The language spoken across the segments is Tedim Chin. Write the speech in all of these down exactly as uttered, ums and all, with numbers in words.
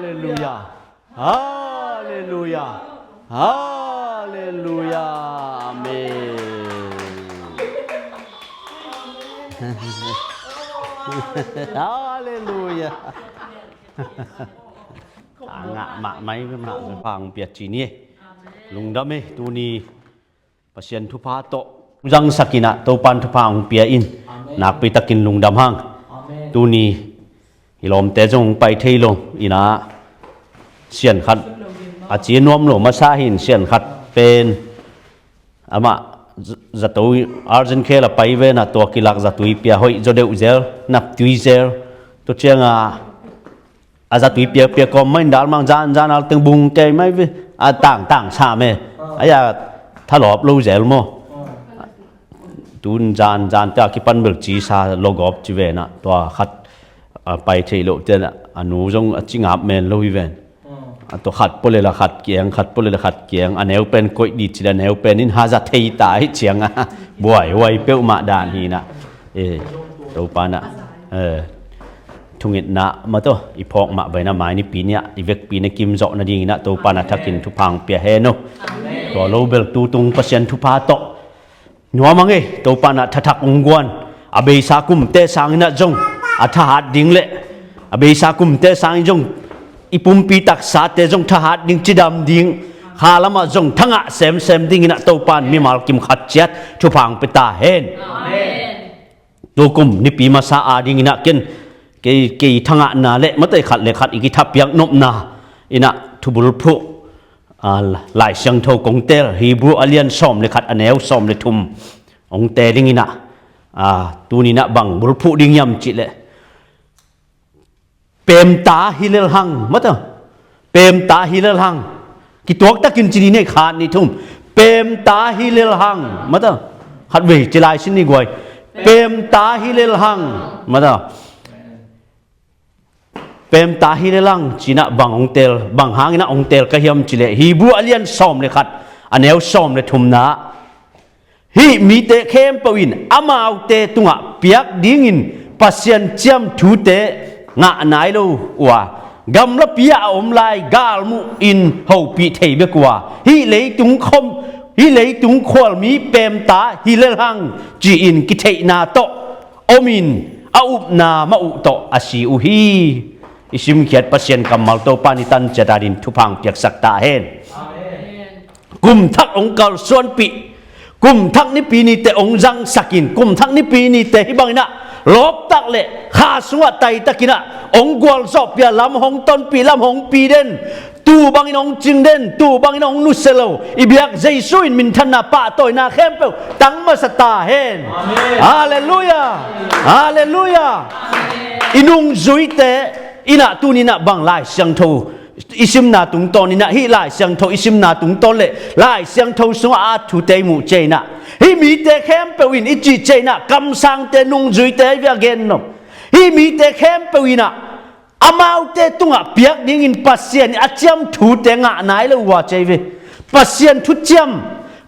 Halleluia. Halleluia. Halleluia. Amen. Halleluia. Tangah mahmah i mahmah pang piat ci ni. Lungdam e, tuni Pasian thupha tawh zangsak inah Topan thupha hong pia in. Amen. Nakpi takin lungdam hang. Amen. Tuni i lawmte zong hong pai thei lo inah sian khat a ci nuam lo masa hin sian khat pen amah zato urgent care a pai ve na tua kilak zatui pia hoih zaw deuh zel, naptui zel. Tua cianga a zatui piakpiak kawm mah in dalmang zan zan al teng bung kei mai ve. A tang tang sa me. Aya thalawp lo zel maw? Tun zan zan te a kipan bel ci sa logop ci ve na tua khat a pai thei lo te na a nu zong a ci ngap men lo hi ven. A tua khat pole la khat kiang, khat pole la khat kiang, a neu pen koih di ci la neu pen in haza thei ta hi cianga buai huai peuhmah dan hi na. E, Topa na, e, thungetna mah tawh i phawk mah baina mai nipi nia i vekpi na kim zawh nading inah Topa na thakin thupha hong pia hen aw. Tua lo bel tutung Pasian thupha tawh nuam ang e, Topa na thathak hong guan a beisa kumte sang inah zong a thahat ding le a beisa kumte sang in zong i pumpi taksate zong thahat ding cidam ding kha lamah zong thangah semsem ding inah Topan mimal kim khat ciat thupha hong pia ta hen. Amen. Tukum nipi masa ading inah ken kei, kei thangahna le mate khat le khat i kithapiak nopna inah thubulphuh, a, Lai Siangtho kong tel, Hebrew a lian sawm le khat a neu sawm le thum hong tel ding inah, a, tuni inah bang bulphuh ding hiam cih leh pemta hi lelhang mata. Pemta hi lelhang. Kituak takin ci ni nei khat ni thum. Pemta hi lelhang mata. Khat vei ci lai sin ni guai. Pemta hi lelhang mata. Pemta hi lelhang ci inah bang hong tel, bang hang inah hong tel ka hiam cih leh Hebrew a lian sawm le khat a neu sawm le thumna. Hih mite khempeuh in amaute tungah piak dingin Pasian ciam thute ngah nai lo uh a, gamlapi ah a om lai galmuh in hopih thei bek uh a, hih leitung khom, hih leitung khualmi pemta hi lelhang ci-in kitheihna tawh omin a upna mah uh tawh a si uh hi. I simkhiat Pasian kammal Topa ni tan ciat adin thupha hong piaksak ta hen. Amen. Kum thak hong kalsuanpih, kum thak nipi nite hong zangsakin, kum thak nipi nite hih banginah lawptak le kha sungah taitakinah hong gualzawhpih a, lam hong tonpih, lam hong pi den, tu bangin hong cing den, tu bangin hong nusia lo i biak Jesu in minthanna pahtawina khempeuh tang masa ta hen. Amen. Halleluia. Halleluia. Amen. I nungzuite inah tuninah bang Lai Siangtho i simna tungtawn inah hih Lai Siangtho i simna tungtawn le Lai Siangtho sungah a thute i muh ciah inah hih mite khempeuh in i cih ciah inah kamsangte nungzuite i bia gen nop. Hih mite khempeuh inah amaute tungah piak dingin Pasian in a ciam thute ngah nai lo uh a ci ahi ve. Pasian thuciam,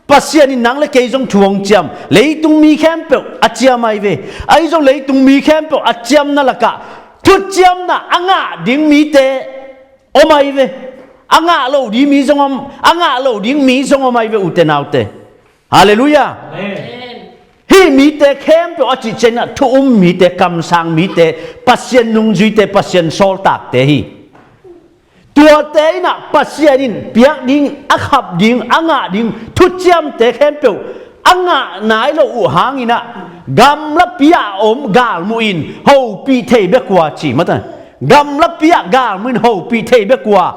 Pasian in nang le kei zong thu hong ciam. Leitung mi khempeuh a ciam ahi ve. Ahi zong leitung mi khempeuh a ciamna lakah thuciamna a ngah ding mite om ahi ve. A ngah lo ding mi zong om, a ngah lo ding mi zong om ahi ve ute naute. Halleluia. Amen. Hih mite khempeuh a cih ciangin ah thu um mite, kamsang mite, Pasian nungzuite, Pasian sawltakte hi. Tuate inah Pasian in piak ding, a khap ding, a ngah ding thuciamte khempeuh a ngah nai lo uh hangin ah gamlapi ah a om galmuh in hopih thei bek uh a ci mata. Gamlapi ah galmuh in hopih thei bek uh a,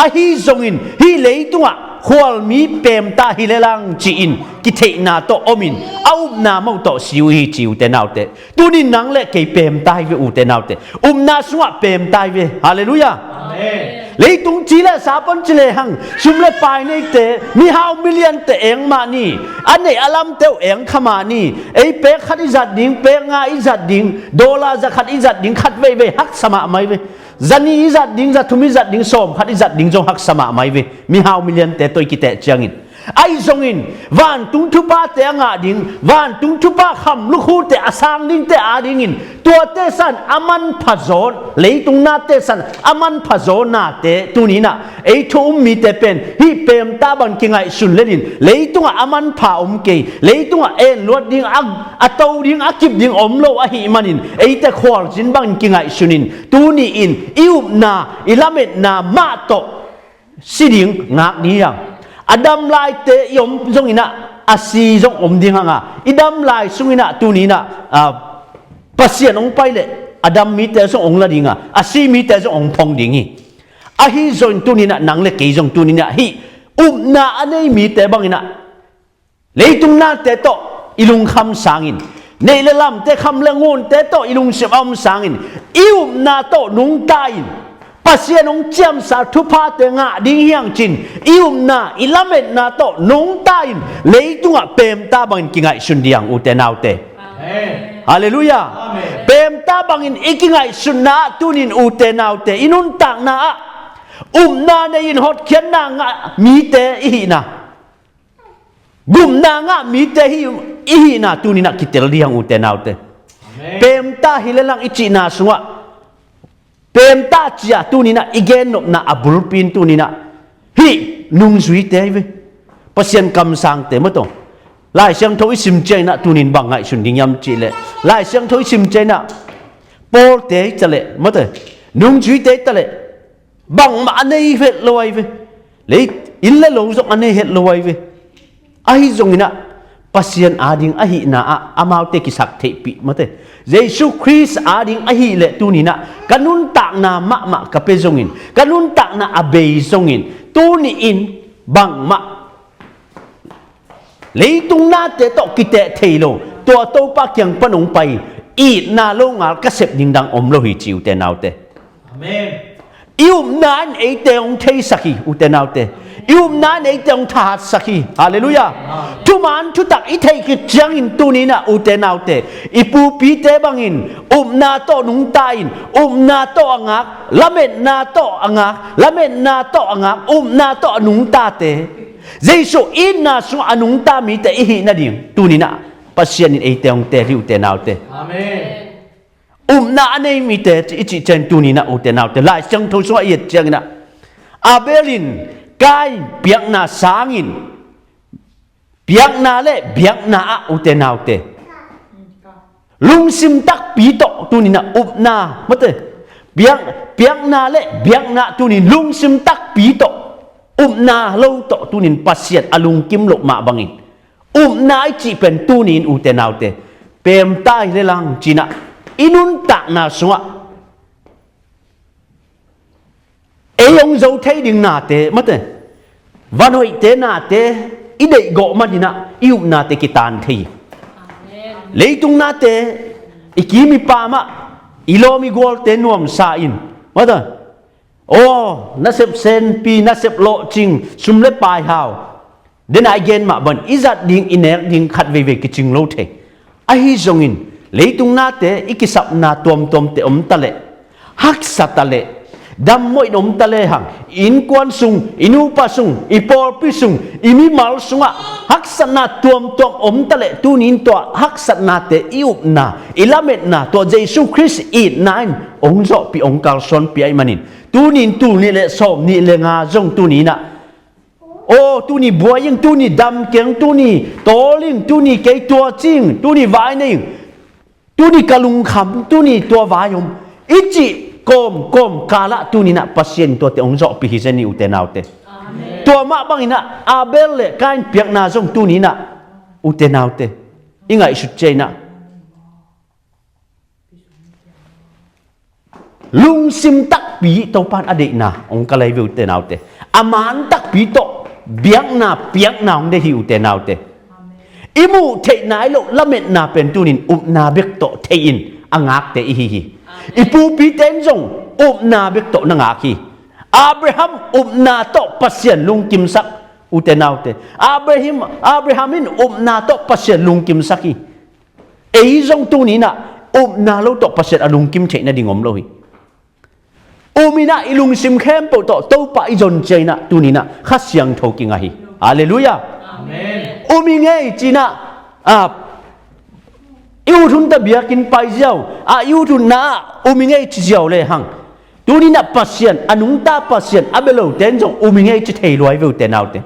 ahi zongin hih leitungah khualmi pemta hi lelang ci-in kitheihna tawh omin a upna mah uh tawh si uh hi ci ute naute. Tunin nang le kei pemta hi ve ute naute. Upna sungah pemta hi ve. Halleluia. Amen. Leitung ci le sa pan ci le hang, sum le pai neite, mihau miliante eng mah ni, a neih a lamte uh eng kha mah ni. Ei pek khat i zat ding, pek nga i zat ding, dollar za khat i zat ding, khat veivei haksa mahmah hi ve. Za nih i zat ding, za thum i zat ding, sawm khat i zat ding zong haksa mahmah hi ve. Mihau miliante tawh i kiteh ciangin Ahi zongin vantung thuphate a ngah ding, vantung thupha kham lukhute a sang dingte adingin tuate san a manpha zaw, leitung nate san a manpha zaw nate tuni inah ei thu um mite pen hih peemta bang kingaihsun lenin leitungah a manpha om kei, leitungah en luat ding a, a to ding a kip ding om lo ahih manin eite khualzin bangin kingaihsunin tuni in i upna i lametna mah tawh si ding ngak ding hi hang. A dam laite i om zong inah a si zong om ding hanga i dam lai sung inah tuni inah, ah, Pasian hong pai leh a dam mite zong hong la dinga a si mite zong hong phong ding hi. Ahi zongin tuni inah nang le kei zong tuni inah hih upna a nei mite bang inah leitung nate tawh i lungkham sangin, neih le lamte, kham le ngunte tawh i lungsim a om sangin i upna tawh nungta in Pasian hong ciamsa thuphate ngah ding hi hang cin i upna i lametna tawh nungta in leitungah peemta bangin kingaihsun ding hi hang ute naute. Halleluiah. Peemta bangin i kingaihsunna ah tunin ute naute i nuntakna ah upna nei in hotkhiatna ngah mite i hihna, gupna ngah mite hi i hihna tuni inah kitel ding hi hang ute naute. Peemta hi le lang i cihna sungah peemta ci-a tuni inah i gennopna a bulpi in tuni inah hih nungzuite hi ve. Pasian kamsangte maw taw. Lai Siangtho i sim ciang inah tuni in bang ngaihsun ding hiam cih leh Lai Siangtho i sim ciang inah Pawlte hi ta leh maw taw, nungzuite hi ta leh bangmah a nei het lo ahi ve. Lei inn le lo zong a nei het lo ahi ve. Ahi zong inah Pasian ading ahihna ah amaute kisak theihpih maw taw, Jesu Khrist ading ahih leh tuni inah ka nuntakna mahmah ka pia zongin, ka nuntakna a bei zongin tuni in bangmah leitung nate tawh kiteh thei lo, tua Topa kiang pan hong pai itna longal ka sep ding dang om lo hi ci ute naute. I upna in eite hong theisak hi ute naute. I upna in eite hong thahatsak hi. Halleluiah. Thuman thutak i theih khit ciangin tuni inah ute naute, i pupite bangin upna tawh nungta in, upna tawh a ngak, lametna tawh a ngak, lametna tawh a ngak, upna tawh a nungtate, Jesu itna sungah a nungta mite i hih nading tuni inah Pasian in eite hong teel hi ute naute. Upna a nei mite i cih ciang tuni inah ute naute, Lai Siangtho sungah i et ciang inah Abel in Kain piakna sangin piakna le biakna ah ute naute, lungsim takpi tawh tuni inah upna maw taw, piak, piakna le biakna tuni in lungsim takpi tawh, upna lo tawh tuni in Pasian a lungkim loh mah bangin upna i cih pen tuni in ute naute, peemta hi le lang ci inah i nuntakna sungah ei hong zo thei ding nate maw taw, van hoihte nate i deihgawh man inah i upnate kitaan thei hi. Leitung nate i kim i paam ah i lawm i gualte nuamsa in maw taw, aw, nasep senpi, nasep lawhcing, sum le pai hau, dena i gen mah bang i zat ding i nek ding khat veivei kicing lo thei. Ahi zongin leitung nate i kisapna tuamtuamte om ta leh, haksa ta leh, dam mawh in om ta lehang, i innkuan sung, i nupa sung, i pawlpi sung, i mimal sungah haksatna tuamtuam om ta leh, tuni in tua haksatnate i upna, i lametna tua Jesu Khrist itna in hong zawhpih, hong kalsuanpih ahih manin tuni in tul nih le sawm nih le nga zong tuni inah, aw, tuni buai ing, tuni dam keng, tuni tawl ing, tuni kei tua ci ing, tuni vai nei ing, tuni ka lungkham, tuni tua vai om i cih kawmkawm kalah tuni inah Pasian in tuate hong zawhpih hi zen hi ute naute. Tua mah bang inah Abel le Kain piakna zong tuni inah ute naute, i ngaihsut ciang inah lungsim takpi Topa in a deihna hong kal ahi ve ute naute. A maan takpi tawh biakna piakna hong deih hi ute naute. I muh theih nai loh lametna pen tuni in upna bek tawh thei in a ngakte i hi hi. I pupite in zong upna bek tawh na ngak hi. Abraham upna tawh Pasian lungkimsak ute naute. Abraham, Abraham in upna tawh Pasian lungkimsak hi. Ei zong tuni inah upna lo tawh Pasian a lungkim theih nading om lo hi. Um inah i lungsim khempeuh tawh Topa i zon ciang inah tuni inah Kha Siangtho kingah hi. Halleluiah. Amen. Um i ngei cinah, a, i ut hun ta biakinn pai ziau, a, i ut hun na ah um i ngei ci ziau le hang. Tuninah Pasian, a nungta Pasian a bia lote in zong um i ngei ci thei luai ve ute naute.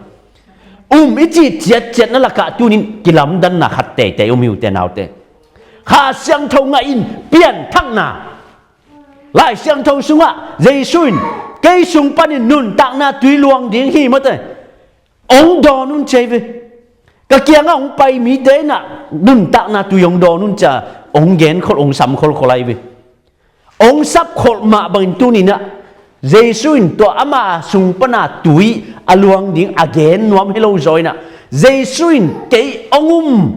Um i cih ciatciatna lakah tunin kilamdanna khat teitei um hi ute naute. Kha Siangtho ngah in pianthakna. Lai Siangtho sungah Jesu in kei sung panin nuntakna tui luang ding hi mate. Ong dawn un ci ai ve. Ka kiangah ong pai mite inah nuntakna tui ong dawn un cia ong genkholh ong samkholh khol ai ve. Ong sapkholh mah bangin tuninah Jesu in tua ama sung pana tui a luang ding a gen nuam helo zaw inah Jesu in kei ong um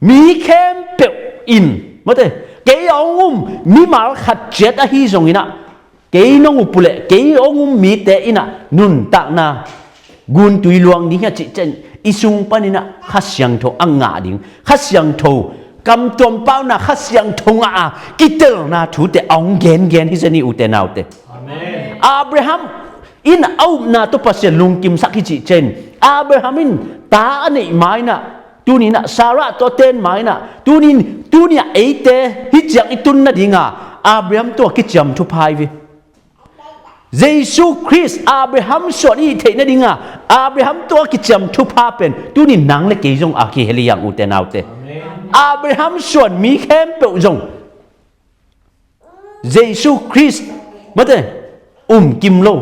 mi khempeuh in mate kei ong um mimal khat ciat ahi zonginah kei nong up uh leh kei ong um mite inah nuntakna guntui luang ding hi a cih ciang i sung paninah Kha Siangtho a ngah ding Kha Siangtho kamtuam pauna Kha Siangtho ngah a kitelna thute a ong gengen hi zen hi ute naute. Amen. Abraham in a upna tawh Pasian lungkimsak hi cih ciang Abraham in ta a neih mainah tuninah Sarah tawh a ten mainah tunin tunia eite hi ciang i tun nadinga Abraham tawh a kiciam thupha hi ve. Jesu Khrist Abraham suan i theih nadinga Abraham tawh a kiciam thupha pen tunin nang le kei zong a kihel hi ang ute naute. Amen. Abraham suan mi khempeuh zong Jesu Khrist mate um kim lo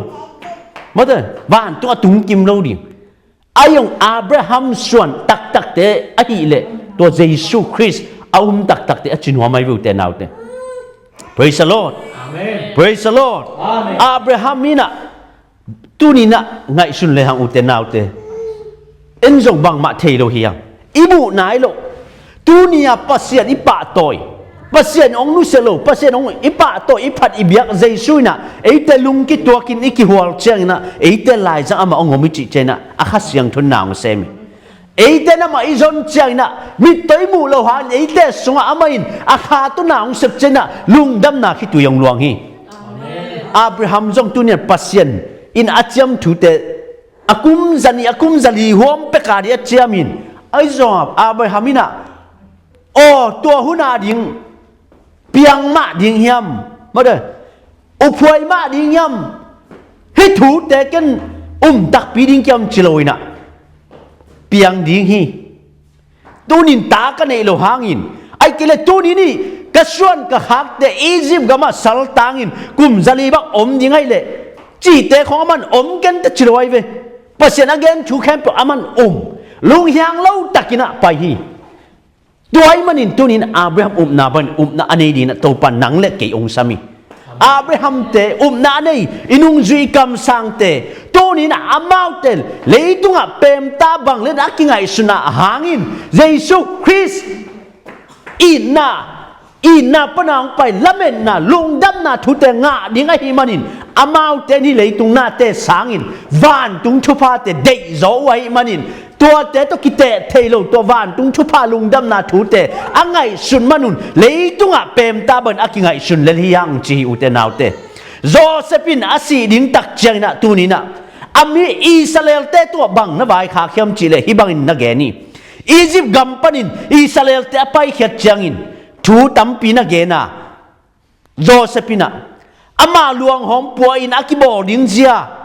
mate vantung a tung kim lo ding. A zong Abraham suan taktakte ahih leh tua Jesu Khrist a um taktakte a ci nuam ai ve ute naute. Praise the Lord. Amen. Praise the Lord. Amen. Abraham inah tuninah ngaihsun le hang ute naute. En zong bangmah thei lo hi hang i muh nai loh. Tunia Pasian i pahtawi Pasian ong nusia lo Pasian ong i pahtawi i phat i biak Jesu inah eite lungkituakin i kihual cianginah eite laizang amah ong om i cih cianginah a Kha Siangtho in na ong sem hi. Eite namah i zon cianginah mittaw i muh lo hangin eite sungah amah in a kha tawh na ong sep cianginah lungdamna khitui ong luang hi. Abraham zong tunia Pasian in a ciam thute a kum zanih a kum zali huam peka dih a ciamin a i zawngah Abraham inah aw tua huna ding piang mah ding hiam mate uphuai mah ding hiam hih thute ken um takpi ding kiam ci lo inah piang ding hi. Tunin ta ka neih lo hangin ai kei le tunin ih ka suan ka khakte Egypt gamah saltangin kum zali bang om ding ai leh cihte khong aman om kente ci lo ai ve. Pasian a gen thu khempeuh aman um lunghiang lo takinah pai hi. Tua ahih manin tunin Abraham upna bangin upna a nei dinah Topa nang le kei ong sam hi. Abraham te upna a nei i nungzui i kamsangte tunin amaute leitungah pemta bang le a kingaihsun a hangin Jesu Khrist itna itna pana hong pai lametna lungdamna thute ngah ding ahih manin amaute ni leitung nate sangin vantung thuphate deihzaw uh ahih manin tuate tawh kiteh thei lo tua vantung thupha lungdamna thute a ngaihsun manun leitungah pemta bangin a kingaihsun lel hi hang ci hi ute naute. Joseph in a sih ding tak cianginah tuninah a mi Israelte tuah bang na vaikhak hiam cihleh hih bangin na gen hi. Egypt gam panin Israelte a paikhiat ciangin thu tampi na gen a Joseph inah amah luanghawm pua in a kibawl ding zia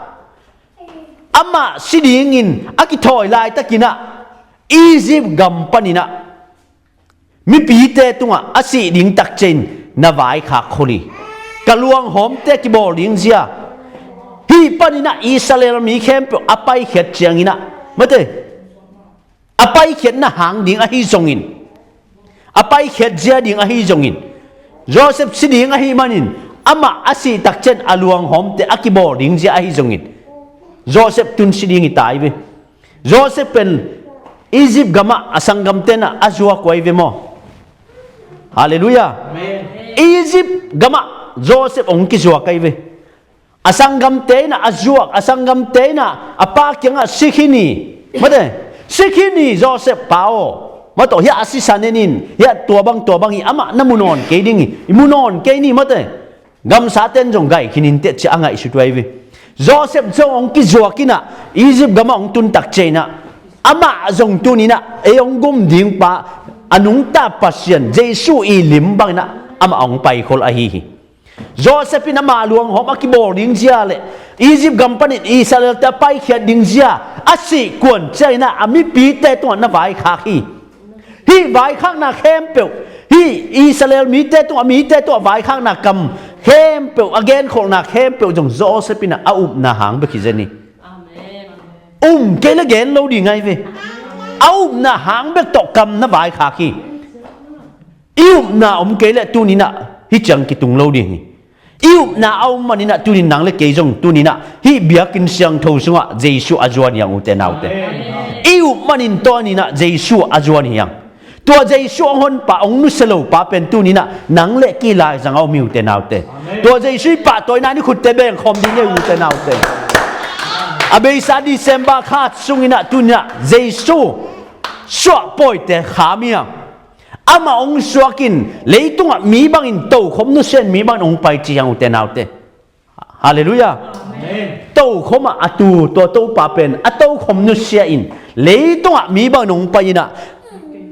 amah si dingin a kithawi laitakinah Egypt gam paninah mipite tungah a sih ding takciain na vaikhak khol hi. Ka luanghawmte kibawl ding zia hih paninah Israel mi khempeuh a paikhiat cianginah mate a paikhiatna hang ding ahi zongin a paikhiat zia ding ahi zongin Joseph si ding ahi manin amah a sih takcian a luanghawmte a kibawl ding zia ahi zongin Joseph tun si ding hi ta hi ve. Joseph pen Egypt gamah a sanggamte inah a zuak uh ahi ve maw? Halleluiah. Egypt gamah Joseph hong kizuak ahi ve. A sanggamte inah a zuak a sanggamte inah a pa kiangah si khin hi. Mate si khin hi Joseph pa aw. Mate hiah a sisan en in hiah tua bang tua bang hi amah na mu nawn kei ding hi i mu nawn kei ni mate. Gamsate in zong gai khin inteh ci a ngaihsut uh ahi ve. Joseph zong hong kizuak inah Egypt gamah hong tun takcianginah Amah zong tuni-in ah ei hong gum ding pa, a nungta Pasian Jesu i lim bangin ah amah hong paikhol ahi hi. Joseph in amah luanghawm a kibawl ding zia le Egypt gam panin Israel-te a paikhiat ding zia a sihkuan ciangin ah a mipite tungah na vaikhak hi. Hih vaikhakna khempeuh, hih Israel mite tungah, mite tungah vaikhakna kam khempeuh, a genkholhna khempeuh zong Joseph in ah a upna hang bek hi zen hi. Amen. Um kei le gen lo ding ahi ve. A upna hang bek tawh kam na vaikhak hi. I upna om kei le tuni-in ah hih ciang kitung lo ding hi. I upna a om manin ah tuni-in nang le kei zong tuni-in ah hih biakinn siangtho sungah Jesu a zuan hi hang, ute naute. Amen. I up manin tuni-in ah Jesu a zuan hi hang. Tua Jesu hong honpa, hong nusia lo pa pen tuni-in ah nang le kei laizang a om hi, ute naute. Amen. Tua Jesu i pahtawina i khutte bengkhawm ding hi, ute naute. A beisa December kha sungin ah tuni-in ah Jesu suahpawite kham hi hang. Amah hong suakin leitungah mi bangin tokhom nusia in mi bangin hong pai ci hi hang, ute naute. Halleluiah. Amen. Tokhom ah a tu tua Topa pen a tokhom nusia in leitungah mi bangin hong pai in ah,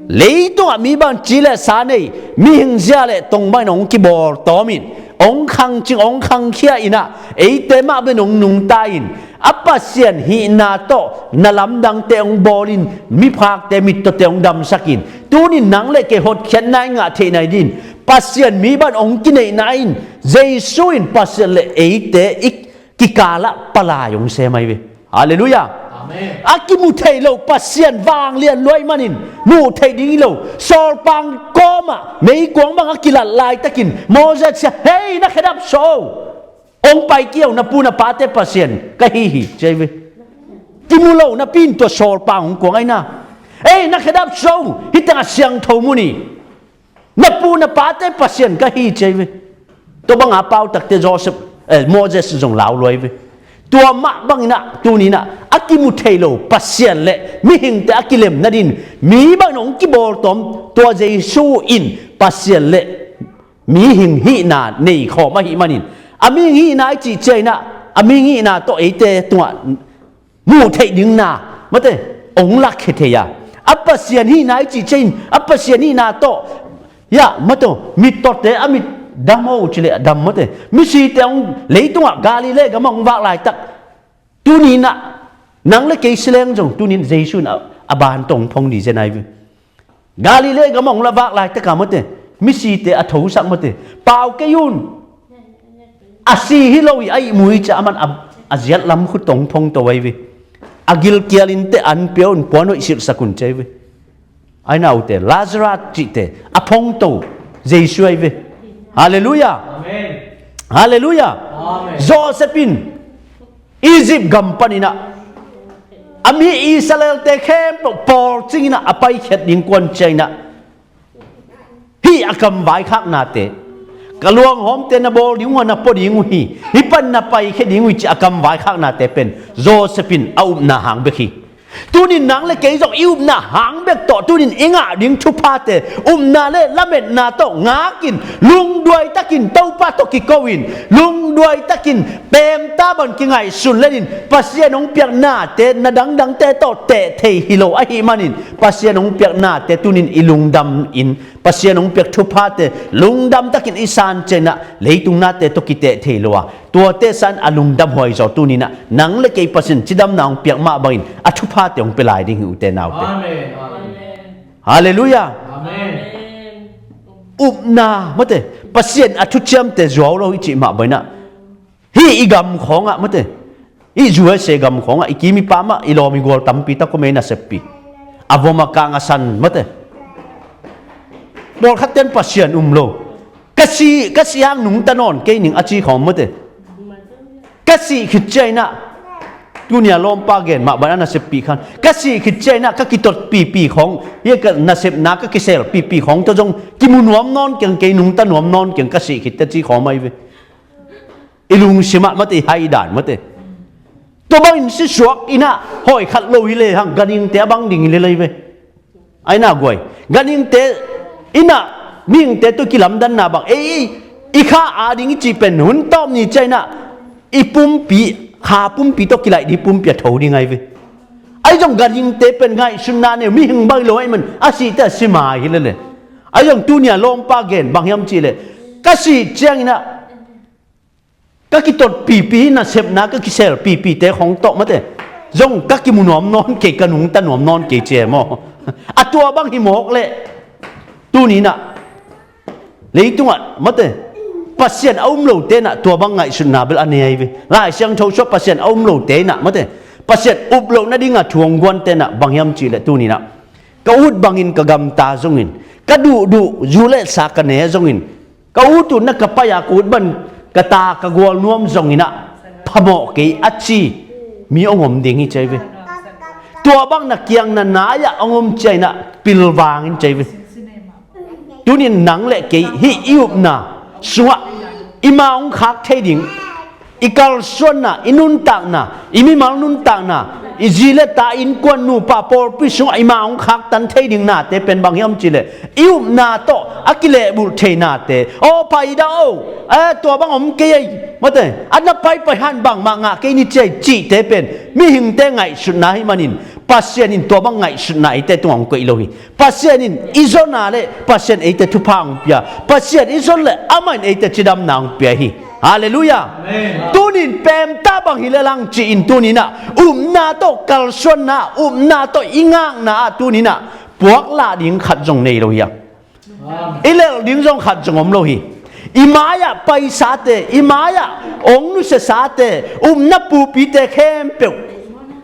leitungah mi bangin ci le sa nei, mihing zia le tong bangin hong kibawl tawm in, hong khangcing, hong khangkhia in ah, eite mah bangin hong nungta in, a Pasian hihna tawh na lamdangte hong bawl in, miphakte, mittawte hong damsak in, tuni-in nang le kei hotkhiatna i ngah theihna dingin Pasian mi bangin hong kineihna in, Jesu in Pasian le eite i kikalah palai hong sem ahi ve. Halleluiah. Amen. A kimu thei lo Pasian vanglian lua ahih manin, muh theih ding hi lo, sawlpang kawmah meikuang bang a kilat laitakin Moses in, "Hei, na khedap suah o. Hong pai kei o, na pu na pate Pasian ka hi hi," ci ahi ve. Kimu lo napi in tua sawlpang hong kuang ahi na. "Ei, na khedap suah o, hih tengah siangtho mun hi. Na pu na pate Pasian ka hi," ci ahi ve. Tua banga pautakte Joseph, eh, Moses zong lau lua ahi ve. Tua mah bangin ah tuni-in ah a kimu thei lo Pasian le mihingte a kilemna dingin mi bangin hong kibawl tawm tua Jesu in Pasian le mihing hihna nei khawm ahih manin, a mihing hihna i cih ciangin ah, a mihing hihna tawh eite tungah muh theih dingna, mate, hong lakkhia thei a. A Pasian hihna i cih ciangin, a Pasian hihna tawh, ya, mate, mittawte a mit dam o ci leh dam, mate. Misite hong leitungah Galilee gam hong vak laitak, tuni-in ah nang le kei si leng zong tuni-in Jesu in a, a ban tawh hong phong ding zen ahi ve. Galilee gam hong la vak laitak a, mate, misite a thosak, mate, pau kei un. A si hi lo hi, a ihmu hi ci a, aman a, a ziat lam khut tawh hong phong to ahi ve. A gilkial in teh an pia un, puan hoih silhsak un ci ahi ve. Ai naute, Lazarus cihte a phong to Jesu ahi ve. Halleluiah. Amen. Halleluiah. Amen. Joseph in Egypt gam panin ah, a mi Israel-te khempeuh pawlcing in ah a paikhiat ding kuan ciangin ah, hih a kam vaikhaknate, ka luanghawmte na bawl ding uh a, na pua ding uh hi, hih pan na paikhia ding uh hi ci a kam vaikhaknate pen Joseph in a upna hang bek hi. Tuni-in nang le kei zong i upna hang bek tawh tuni-in i ngah ding thuphate, upna le lametna tawh ngakin, lungduai takin Topa tawh kiko in, lungduai takin peemta bang kingaihsun lenin, Pasian hong piak nate na dangdangte tawh teh thei hi lo ahih manin, Pasian hong piak nate tuni-in i lungdam in, Pasian hong piak thuphate lungdam takin i san ciangin ah leitung nate tawh kiteh thei lo a, tuate san a lungdam huai zaw tuni-in ah nang le kei Pasian cidamna hong piak mah bangin a thuphate hong pia lai ding hi, ute naute. Amen. Halleluiah. Amen. Upna, mate, Pasian a thuciamte zuau lo i cih mah bangin ah, hih i gam khawngah, mate, i U S A gam khawngah i kim i pam ah i lawm i gual tampi tak om ei, naseppi. A vom a kang a san, mate. Pawlkhatte in Pasian um lo. Ka si, ka si hang nungta nawn kei ning a ci khawng, mate. Ka sih khit ciangin ah, tuni-a lawmpa gen mah bang a, naseppi khan, ka sih khit ciangin ah ka kitot pipi khawng, hia ka nasepna ka kisel pipi khawng tawh zong kimu nuam nawn keng, kei nungta nuam nawn keng, ka sih khit teh ci khawng ahi ve. I lungsim ah, mate, i hai dan, mate. Tua bangin si suak in ah, hawi khat lo hi lehang ganhingte a bang ding hi lel ahi ve. Ai na guai. Ganhingte in ah, mihingte tawh kilamdanna bang, ei, i kha a ding i cih pen hun tawp ni ciangin ah, i pumpi, kha pumpi tawh kilaih ding pumpi a tho ding ahi ve. Ahi zong ganhingte pen ngaihsutna nei uh, mihing bang hi lo ahih man a sihte a si mai hi lele. Ahi zong tuni a lawmpa gen bang hiam cihleh, ka sih cianginah ka kitot pipi hi, nasepna ka kisel pipite khong tawh mate, zong ka kimu nuam nawn kei, ka nungta nuam nawn kei ci e maw? A tua bang hi mawk leh tuninah leitungah mate, Pasian a um lote inah tua bang ngaihsutna bel a nei ahi ve. Lai Siangtho sungah Pasian a um lote inah mate, Pasian up loh nadinga thu hong guante inah bang hiam cihleh tuninah ka ut bangin ka gamta zongin, ka duhduh zu le sa ka ne zongin, ka ut uh na ka pai-a ka ut bang ka ta ka gual nuam zonginah phamawh kei a ci mi hong om ding hi ci ahi ve. Tua bang na kiang na nai-ah hong om cianginah pilvangin ci ahi ve. Tunin nang le kei hih i upna sungah i ma hong khak thei ding, i kalsuanna, i nuntakna, i mimal nuntakna, i zi le ta, innkuan, nupa, pawlpi sungah i ma hong khaktan thei ding nate pen bang hiam cihleh, i upna tawh a kilehbulh thei nate. Aw, paidah o, eh, tua bang om kei ei, mate, a na paipai han bangmah ngah kei ni ci ei cihte pen mihingte ngaihsutna ahih manin Pasian in tua bang ngaihsutna eite tungah hong koih lo hi. Pasian in i zonna le Pasian eite thupha hong pia, Pasian i zon le amah in eite cidamna hong pia hi. Halleluiah. Amen. Tunin pemta bang hi le lang ci-in tuninah upna tawh kalsuanna, upna tawh i ngakna ah tuninah puaklah ding khat zong nei lo hi a, i lelh ding zong khat zong om lo hi. I mai-ah paisate, i mai-ah hong nusiasate, upna pupite khempeuh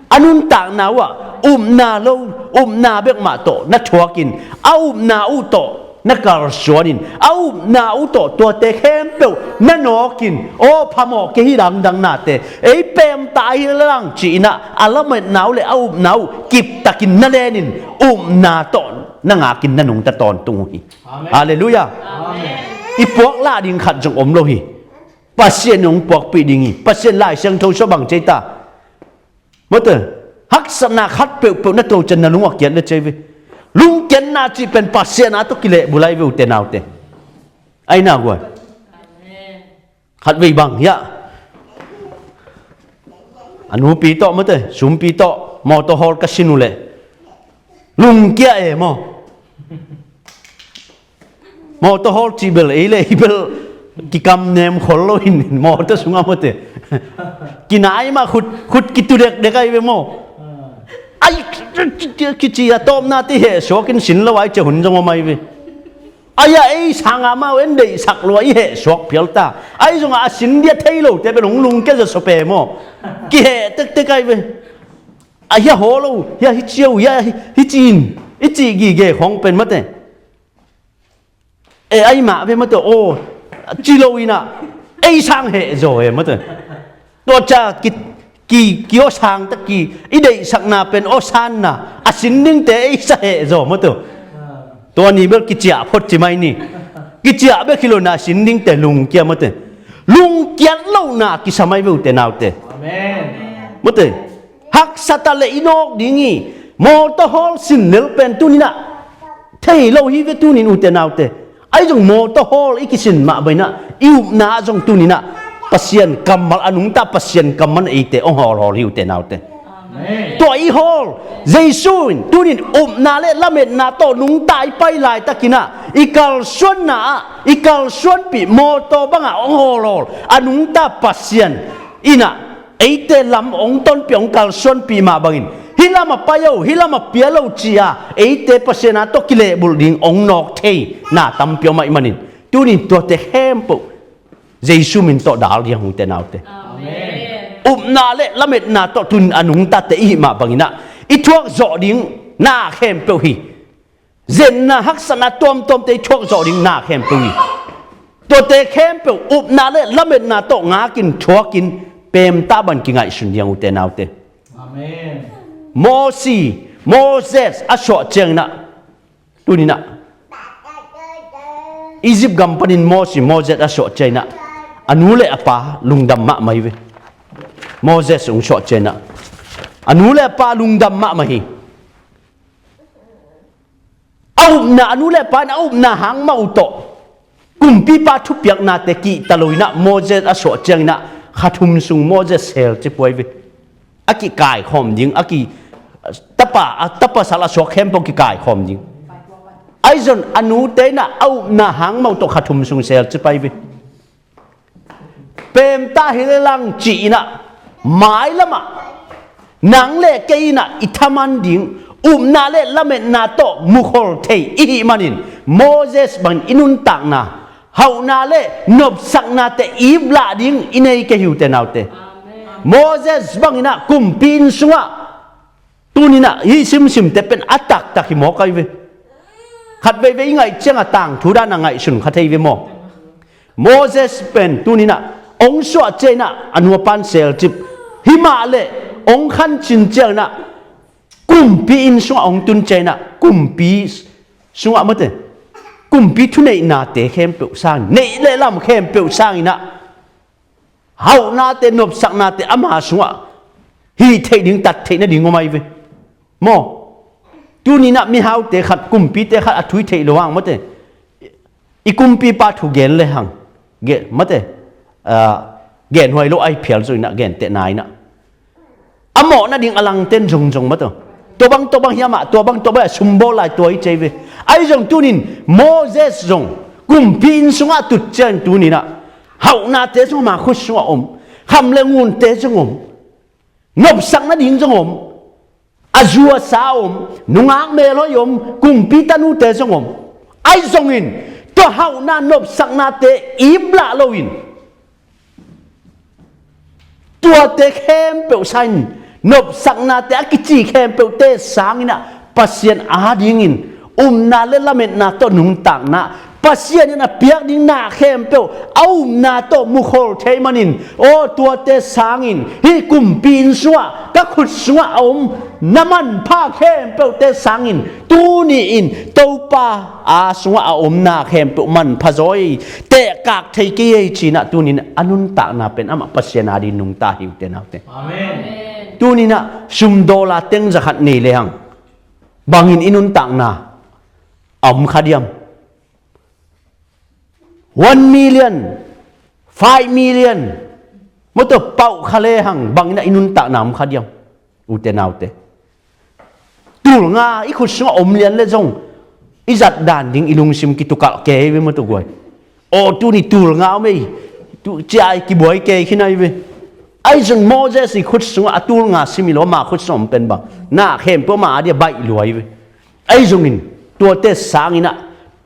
a nuntakna uhah upna lo, upna bek mah tawh na thuakin, a upna uh tawh na kalsuanin, a upna uh tawh tuate khempeuh na nawkin, aw phamawh kei hi dangdang nate, ei pemta hi le lang ci-inah a lametna uh le a upna uh kiptakin na lenin upna tawh na ngakin na nungta tawntung uh hi. Amen. Halleluiah. Amen. I puaklah ding khat zong om lo hi. Pasian in hong puakpih ding hi. Pasian Lai Siangtho sungah bang ci ei ta? Mate, haksatna khat peuhpeuh na tuacian na lung a kiat le ci ei ve. Lungkiatna cih pen Pasian a tawh kilehbulh ahi ve ute naute. Ahi na guai. Khatvei bang hiah a nupi tawh mate, sumpi tawh mawtaw hawl ka sin uh leh lungkia e maw? Mawtaw hawl cih bel ei le ei bel kikamnem khol lo in mawtaw sungah mate, kinai mah khut, khut kitu dekdek ahi ve maw? Ai, kici a tawpna ti hehsuak in sin lo ai cia hun zong om ahi ve. Aia ei sanga mau en deihsak lua i hehsuak phial ta. Ahi zongah a sin dia thei lote bel hong lungkia zaw saw pe maw? Kiheh tektek ahi ve. A hia haw lo, hia hi cia uh, hia hi, hi ci in, i cih gige khawng pen mate. E ai mah ve mate aw, ci lo inah ei sang heh zaw e mate. Tua ca ki, ki, ki aw sang ta ki, i deihsakna pen aw sanna a sin dingte ei sa heh zaw mate. Tua ni bel kiciah phot ci mai ni. Kiciah bek hi lo na sin dingte lungkia mate. Lungkiat lohna kisam ahi ve ute naute. Amen. Mate. Haksat a le i nawk ding hi. Mawtaw hawl sin lel pen tuninah thei lo hi ve tunin ute naute. Ahi zong mawtaw hawl i kisin mah bainah i upna ah zong tuninah Pasian kammal a nungta, Pasian kammal eite hong hawlhawl hi ute naute. Amen. Tua i hawl Jesu in tunin upna le lametna tawh nungta i pai laitakinah i kalsuanna ah i kalsuanpih mawtaw bangah hong hawlhawl a nungta Pasian inah eite lam hong tonpih hong kalsuanpih mah bangin hih lamah pai o, hih lamah pia lo ci-a eite Pasian a tawh kilehbulh ding hong nawk thei na tampi om ahih manin tunin tuate khempeuh Jesu min tawh dal diang ute naute. Amen. Upna le lametna tawh tunin a nungtate i hih mah banginah i thuak zawh ding na khempeuh hi. Zenna haksatna tuamtuamte i thuak zawh ding na khempeuh hi. Tuate khempeuh upna le lametna tawh ngakin thuakin pemta ban kingaihsun diang ute naute. Amen. Mosi, Moses a suah cianginah tuninah Egypt gam panin Mosi, Moses a suah cianginah a nu le a pa lungdam mahmah hi ve. Moses hong suah cianginah a nu le a pa lungdam mahmah hi. A upna, a nu le a pa in a upna hang mah uh tawh kumpipa thupiaknate kihta loinah Moses a suah cianginah kha thum sung Moses hel ci puai ve. A kikaikhawm ding, a ki, tapa, a tapasal a suak khempeuh kikaikhawm ding. Ahi zong a nute in ah a upna hang mah tawh kha thum sung sel ci pai ve. Pemtah hi le lang ci-in ah mailam ah nang le kei in ah i thaman ding upna le lametna tawh mukhol thei i hih manin Moses bangin i nuntakna hauhna le nopsaknate iplah ding i nei kei hi, ute naute. Moses bangin ah kumpi inn sungah tuni-in ah hih simsimte pen a taktak hi maw kai ve. Khat veivei i ngaih ciangah tangthu dan a ngaihsun kha thei ve maw? Moses pen tuni-in ah hong suah ciangin ah a nuapan selcip, himah le hong khancin ciangin ah kumpi inn sungah hong tun ciangin ah kumpi sungah mate, kumpi thuneihnate khempeuh sang, neih le lam khempeuh sangin ah hauhnate, nopsaknate ama sungah hih theih ding, tat theih nading om ahi ve maw? Tuni-in ah mihaute khat, kumpite khat a thu i theih loh hang mate, i kumpipa thu gen le hang, gen mate, ah, genhuai lo ahi phial zongin ah, gentehna in ah a mawh nading a langten zongzong mate, tua bang tua bang hiam ah, tua bang tua bang a sumbawl lai tua hi ci ahi ve. Ahi zong tuni-in Moses zong kumpi inn sungah tut ciangin tuni-in ah hauhnate zong ama khut sungah om, kham le ngunte zong om, nopsak nading zong om, a zu a sa om, nungak melhoih om, kumpi tanute zong om. Ahi zongin tua hauhna nopsaknate iplah loin tuate khempeuh sangin, nopsaknate a kici khempeuhte sangin ah Pasian adingin upna le lametna tawh nuntakna, Pasian in a piak ding na khempeuh a upna tawh mukhol thei manin, aw, tuate sangin hih kumpi inn sungah ka khut sungah a om na manpha khempeuhte sangin tuni-in Topa a sungah a om na khempeuh manpha zaw hi, tehkak thei kei hi ci-in ah tuni-in a nuntakna pen amah Pasian ading nungta hi, ute naute. Amen. Tuni-in ah sumdawl a teng za khat nei le hang bangin i nuntakna a om kha diam? One million, five million, mawtaw pauh kha le hang bangin ah i nuntakna om kha diam, ute naute? Tul nga i khut sungah om lian le zong i zat dan ding i lungsim kitukalh kei ve, mawtaw guai. Aw, tuni tul nga om ei, tu cia i kibuai kei khin ahi ve. Ahi zong Moses i khut sungah a tul nga sim hi lo, ama khut sungah om pen bang na khempeuh ama adia baih lua hi ve. Ahi zongin tuate sangin ah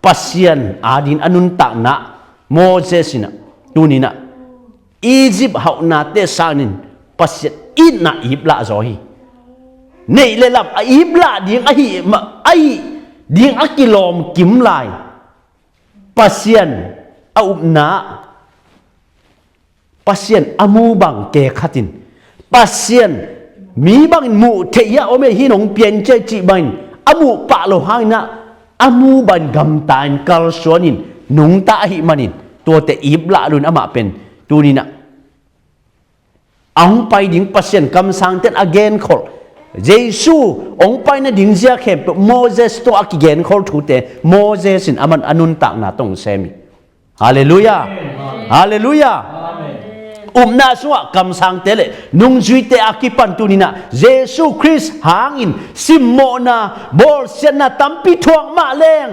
Pasian ading a nuntakna Moses in ah tuni-in ah Egypt hauhnate sangin Pasian itna iplah zaw hi. Neih le lam a iplah ding ahi, ahi ding a kilawm kim lai Pasian a upna, Pasian a mu bang kei khatin, Pasian mi bangin muh theih hi a om ei, hih nong pian cia cih bangin a muh pah lo hangin ah a mu bangin gamta-in kalsuanin nungta ahih manin tuate iplah loin amah pen tuni-in ah a hong pai ding Pasian kamsangten a genkholh, Jesu hong pai nading zia khempeuh Moses tawh a kigenkholh thute Moses in aman a nuntakna tawh hong sem hi. Halleluiah. Halleluiah. Upna sungah kamsangte le nungzuite a kipan tuni-in ah Jesu Khrist hangin simmawhna, bawlsiatna tampi thuak mah leng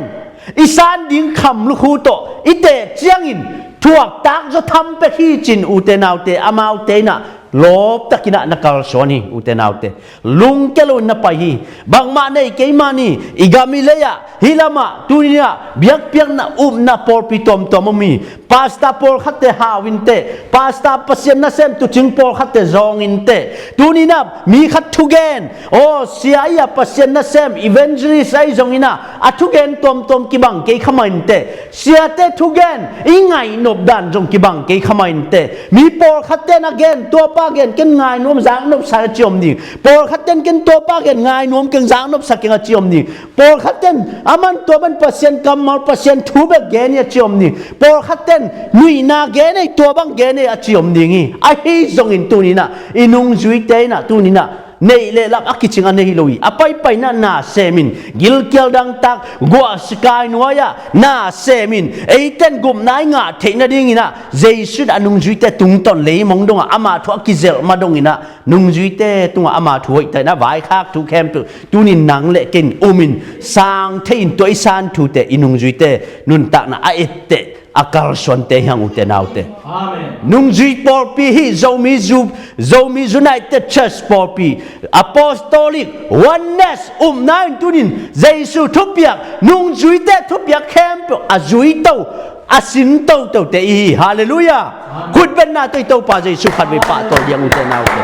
i san ding kham lukhu tawh i teh ciangin thuaktak zaw tham pek hi ci-in, ute naute, amaute in ah lawptakin ah na kalsuan hi, ute naute. Lungkia loin na pai hi. Bangmah nei kei mah ni, i gam i lei-ah, hih lamah tuni-in ah biakpiakna, upna pawlpi tuamtuam om hi. Pastor pawlkhatte hau inteh, pastor Pasian nasem tuucing pawlkhatte zawng inteh. Tuni-in ah mi khat thugen, aw, sia ahi a Pasian nasem evangelist ahi zongin ah a thugen tuamtuam kibang kei kha mah inteh. Siate thugen i ngaihnop dan zong kibang kei kha mah inteh. Mi pawlkhatte in a gen, tuapa gen ken ngainuam, zaknopsa a ci om ding. Pawlkhatte in ken tuapa gen, ngainuam keng, zaknopsa keng a ci om ding. Pawlkhatte in aman tua bang Pasian kammal, Pasian thu bek gen hi a ci om ding. Pawlkhatte in nuihna gen ei, tua bang gen ei a ci om ding hi. Ahi zongin tuni-in ah i nungzuite in ah tuni-in ah Neih le lak a kicing a nei lo hi. A paipaina na semin, gilkial dangtak guah sikai nuai-ah na semin, eiten gupna i ngah theih nadingin ah Jesu in a nungzuite tungtawn leimong dongah ama thu a kizelh ma dongin ah nungzuite tungah ama thu hoihtakin a vaikhak thu khempeuh tunin nang le kei in umin sang theiin tua i san thute i nungzuite nuntakna a etteh a kalsuante hi hang, ute naute. Amen. Nungzui pawlpi hi, Zomi zu, Zomi United Church pawlpi, Apostolic Oneness upna in tunin Jesu thupiak, nungzuite thupiak khempeuh a zuito, a sin totote i hi. Halleluiah. Amen. Khutbetna tawh i Topa Jesu khatvei pahtawi ding, ute naute.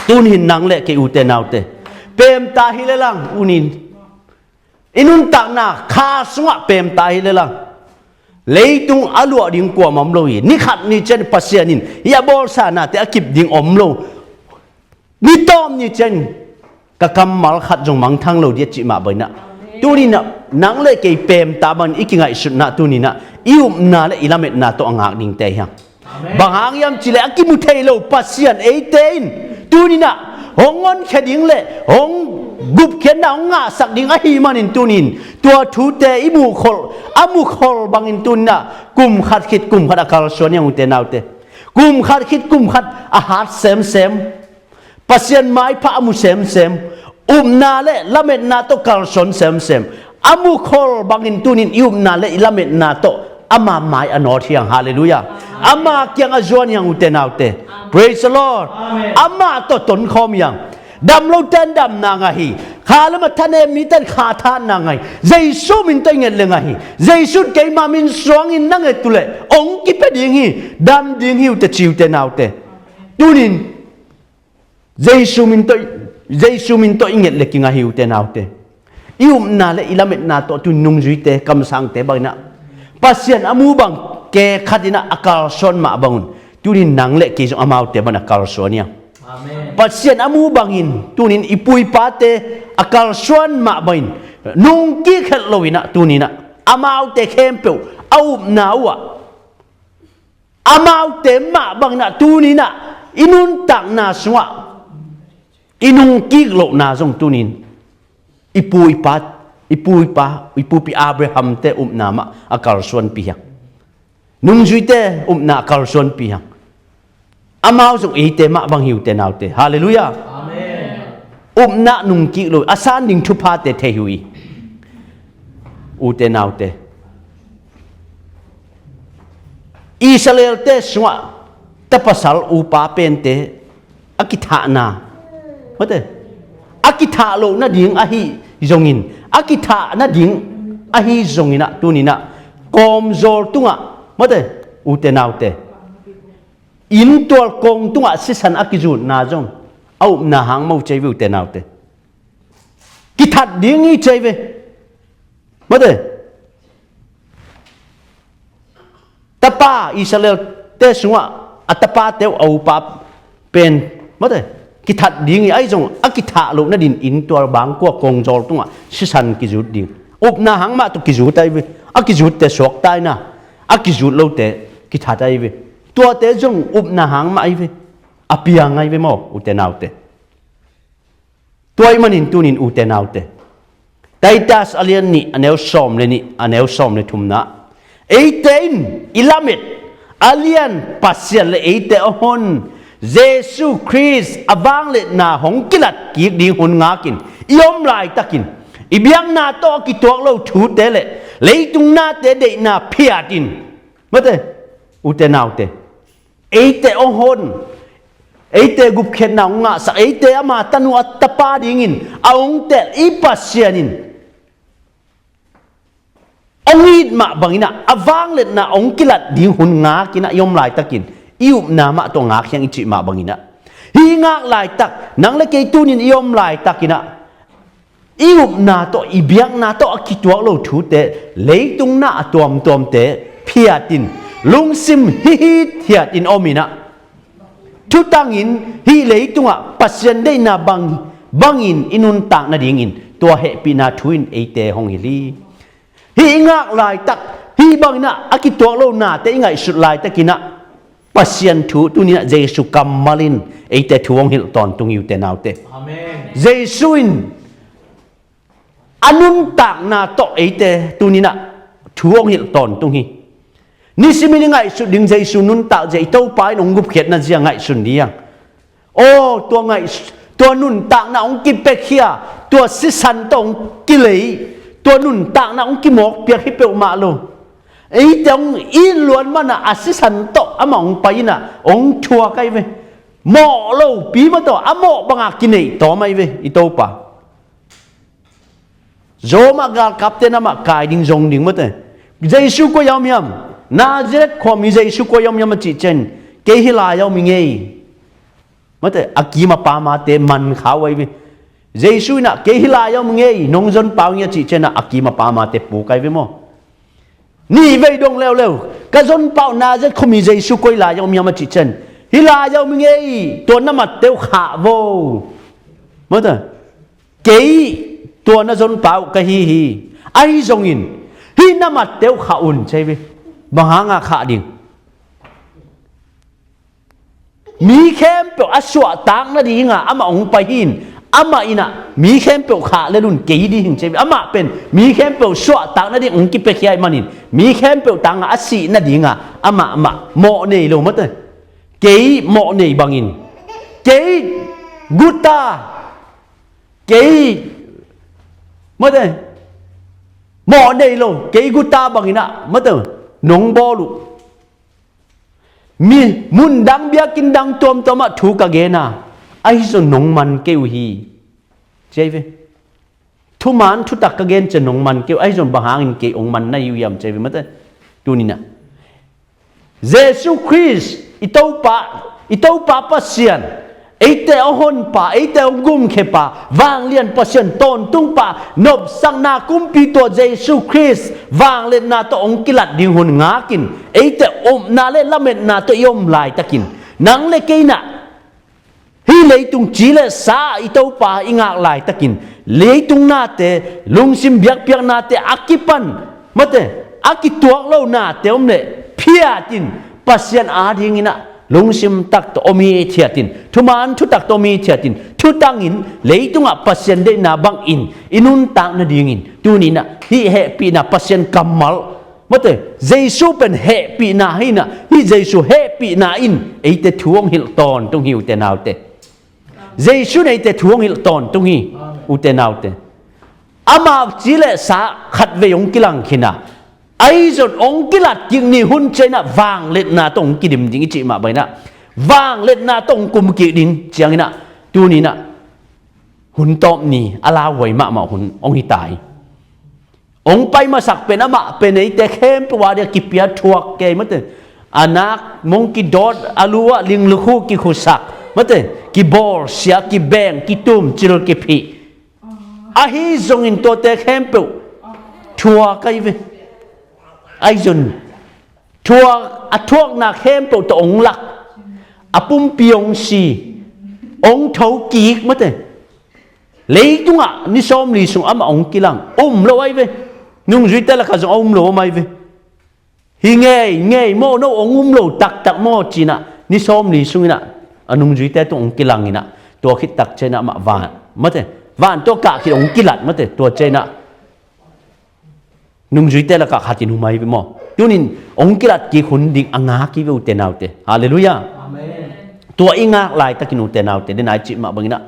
Tunihin nang le kei, ute naute, pemta hi le lang, tunin i nuntakna kha sungah pemta hi le lang, leitung a luah ding kuamah om lo hi. Ni khat ni ciang Pasian in hih a bawlsa nate a kip ding om lo. Ni tawm ni ciang ka kammal khat zong mangthang lo ding a cih mah bangin ah, tunin ah nang le kei pemta bangin i kingaihsutna, tunin ah i upna le i lametna tawh a ngak dingte hi hang. Amen. Bang hang hiam cih leh a kimu thei lo Pasian eite in tunin ah hong honkhia ding le hong gupkhiatna hong ngahsak ding ahih manin tunin tua thute i muhkholh, a muhkholh bangin tunin ah kum khat khit kum khat a kalsuan hi hang, ute naute. Kum khat khit kum khat a hat semsem. Pasian maipha a mu semsem, upna le lametna tawh kalsuan semsem. A muhkholh bangin tunin i upna le i lametna tawh ama mai a nawt hi hang. Halleluiah. Ama kiang a zuan hi hang, ute naute. Praise the Lord. Amen. Amah tawh tonkhawm hi hang. Dam lote in damna ngah hi. Kha le ma thanem mite in kha thahatna ngah hi. Jesu min tawh i nget le ngah hi. Jesu in keima min suangin na nget uh leh hong kipia ding hi. Dam ding hi uh teh ci, ute naute. Tunin Jesu min tawh, Jesu min tawh i nget le kingah hi, ute naute. I upna le i lametna tawh tunin nungzuite, kamsangte bangin ah Pasian a mu bang kei khat in ah a kalsuan mah bangun tunin nang le kei zong amaute bangin a kalsuan hi hang. Amen. Pasian a mu bangin tunin i pu i pate a kalsuan mah bangin nungkik het loin ah tunin ah amaute khempeuh a upna uh ah amaute mah bangin ah tunin ah i nuntakna sungah i nungkik lohna zong tunin i pu i pa, i pu i pa, i pupi Abraham-te upna mah a kalsuanpih hi hang. Nungzuite upna a kalsuanpih hi hang. Amau zong eite mah bang hi, ute naute. Halleluiah. Amen. Upna nungkik lo, a san ding thuphate thei hi uh hi, ute naute. Israel-te sungah tapasal upa pente a kithahna, mate, a kithah loh nading ahi zongin, a kithah nading ahi zongin ah tunin ah kawmzawl tungah, mate, ute naute, inntual kong tungah sisan a kizutna zong a upna hang mah uh ci hi ve, ute naute. Kithat ding hi ci hi ve. Mate, tapa Israel-te sungah a tapate uh, a upa pen, mate, kithat ding hi, ahi zong a kithah loh nading inntual bangkua kawngzawl tungah sisan kizut ding. Upna hang mah tawh kizut ahi ve. A kizutte suakta hi na, a kizut lote kithat ahi ve. Tuate zong upna hang mah ahi ve. A piang ahi ve maw, ute naute. Tua ahih manin tunin, ute naute, Titus a lian nih, a neu sawm le nih, a neu sawm le thumna, eite in i lamet a lian Pasian le eite a hon Jesu Khrist a vangliatna hong kilat kik ding hun ngakin i om laitakin i biakna tawh a kituak lo thute le leitung nate deihna phiatin, mate, ute naute, eite hong hon, eite gupkhiatna hong ngahsak, eite ama tanu a tapa dingin a hong tel i Pasian in hong it mah bangin ah a vangliatna hong kilat ding hun ngakin ah i om laitakin i upna mah tawh ngak hi hang i cih mah bangin ah, hih i ngak laitak, nang le kei tunin i om laitakin ah i upna tawh, i biakna tawh a kituak lo thute, leitung na a tuamtuamte phiatin, lungsim hihit hiatin om in ah, thutangin hih leitungah Pasian deihna bang, bangin i nuntak nadingin tua hehpihna thu in eite hong hilh hi. Hih i ngak laitak, hih bangin ah a kituak lo nate i ngaihsut laitakin ah, Pasian thu tuninah Jesu kammal in eite thu hong hilh tawntung hi ute naute. Amen. Jesu in a nuntakna tawh eite tuninah thu hong hilh tawntung hi. Nisimin i ngaihsut ding Jesu nuntak zia i Topa in hong gupkhiatna zia ngaihsun ding. Aw, tua ngaih, tua nuntakna hong kipekhia, tua sisan tawh hong kilei, tua nuntakna hong kimawkpiak hi peuhmah lo. Eite hong it luat manah a sisan tawh amah hong pai inah hong thuak ahi ve. Mawh lopi mah tawh a mawh banga kineih tawm ahi ve i Topa. Roma galkapte in amah kai ding zong ding mate. Jesu koi a om hiam? Nazareth khuami Jesu koi a om hiam a cih ciang, kei hih lai a om hi ngei. Mate, a kim a pamate man kha uh ahi ve. Jesu inah kei hih lai a om hi ngei, nong zon pau hi ngei a cih ciang a kim a pamate puk ahi ve maw. Nih vei dong leuleu, ka zon pau Nazareth khuami Jesu koi lai a om hiam a cih ciang, hih lai a om hi ngei, tua na matte uh khah vo. Mate. Kei tua na zon pau ka hi hi. Ahi zongin hih na matte uh khah un ci ahi ve. Bang hanga khah ding? Mi khempeuh a suahtak nadinga amah hong pai hi in, amah inah mi khempeuh khah lel un kei ding hi ci ahi ve. Amah pen mi khempeuh suahtak nading hong kipekhia ahih manin mi khempeuh tanga a sih nadinga amah amah mawh nei lo mate. Kei mawh nei bangin, kei guta, kei mate, mawh nei lo, kei guta banginah mate, nong bawl uh. Mi mundang biakinn dang tuamtuamah thu ka gen a, ahi zong nong man kei uh hi. Ci ahi ve. Thuman thutak ka gen ciang nong man kei uh, ahi zong bang hangin kei hong man na hi uh hiam ci ahi ve mate. Tuninah Jesu Khrist, i Topa, i Topa Pasian, eite a honpa, eite a gumkhepa, vanglian Pasian tawntungpa, nopsakna kumpi tua Jesu Khrist, vangliatna tawh hong kilat ding hun ngakin, eite upna le lametna tawh i om laitakin, nang le kei inah hih leitung ci le sa i Topa i ngak laitakin, leitung nate, lungsim biakpiaknate a kipan mate, a kituak lo nate om le phiatin, Pasian adinginah lungsim tak tawh om hithiatin, thuman thutak tawh om hithiatin, thutangin leitungah Pasian deihna bangin i nuntak nadingin tuninah hih hehpihna Pasian kammal mate, Jesu pen hehpihna hi inah, hih Jesu hehpihna in eite thu hong hilh tawntung hi ute naute. Jesu in eite thu hong hilh tawntung hi ute naute. Amah ci le sa khatvei hong kilang khin a, ahi zong hong kilat kik ni hun ciang inah vangliatna tawh hong kidim ding i cih mah banginah vangliatna tawh hong kum kik ding cianginah tuninah hun tawp ni a lauhuai mahmah hun hong hi ta hi. Hong pai masak pen amah pen eite khempeuh a dia kipia thuak kei mate. A nak mong kidawt, a lu ah linglukhu kikhusak mate, kibawlsia, kibeng, kitumcil, kiphih. Ahi zongin tuate khempeuh thuak ahi ve. Ahi zong thuak, a thuakna khempeuh tawh hong lak, a pumpi hong si, hong tho kik mate. Leitungah ni sawmli sung amah hong kilang, um lo ahi ve. Nungzuite lakah zong a um lo om ahi ve. Hi ngei ngei maw, no hong um lo taktak maw cinah ni sawmli sunginah a nungzuite tung hong kilanginah tua khittak cianah amah van mate, van tua kah khit hong kilat mate, tua cianah nungzuite lakah khat in um ahi ve maw. Tunin hong kilat kik hun ding a ngak hi ve ute naute. Halleluiah. Amen. Tua i ngak laitakin ute naute, den a i cih mah banginah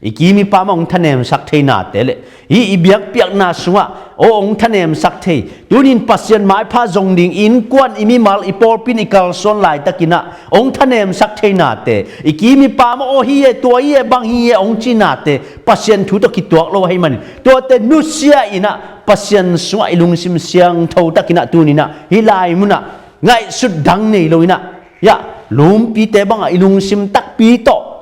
i kim i pam ah hong thanemsak thei nate le hih i biakpiakna sungah aw hong thanemsak thei, tunin Pasian maipha zong ding innkuan, i mimal, i pawlpi in i kalsuan laitakinah hong thanemsak thei nate, i kim i pam ah aw hi e, tua hi e, bang hi e hong ci nate Pasian thu tawh kituak lo ahih manin tuate nusia inah Pasian sungah i lungsim siangtho takinah tuninah hih lai munah ngaihsut dang nei loinah, ya, lumpite bangah i lungsim takpi tawh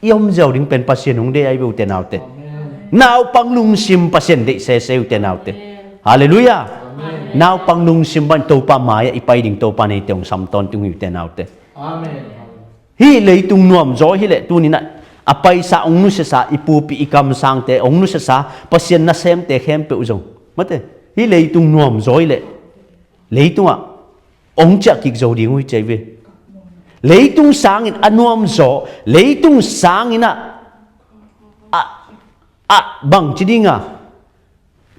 i om ziau ding pen Pasian hong deih ahi ve ute naute. Amen. Naupang lungsim Pasian deih sese ute naute. Amen. Halleluiah. Amen. Naupang lungsim bang Topa mai-ah i pai ding Topa neite hong sam tawntung hi ute naute. Amen. Hih leitung nuamzaw hileh tuninah a paisa hong nusiasa i pupi i kamsangte, hong nusiasa Pasian nasemte khempeuh zong mate, hih leitung nuamzaw hileh leitungah hong ciah kik zo ding uh hi ci ahi ve. Leitung sangin a nuamzaw, leitung sangin ah, ah, ah bangci ding a,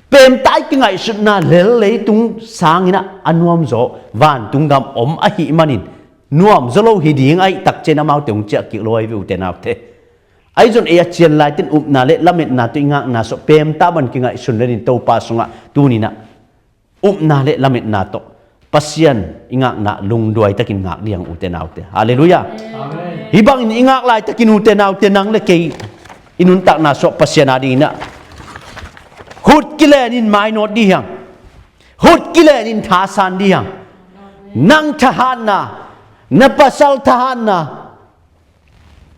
pemtah i kingaihsutna lel leitung sangin ah a nuamzaw vantung gam om ahih manin, nuamzaw lo hi ding ahih takciang amaute hong ciah kik lo ahi ve, ute naute. Ahi zong ei a cian laiten upna le lametna tawh i ngakna sawh pemtah bang kingaihsun lelin Topa sungah tuni-in ah upna le lametna tawh Pasian i ngakna lungduai takin ngak ding, ute naute. Halleluiah. Amen. Hih bangin i ngak laitakin, ute naute, nang le kei i nuntakna sawh Pasian adingin ah hut kilenin mainawt ding hi hang. Hut kilenin thasan ding hi hang. Nang thahatna, na pasal thahatna,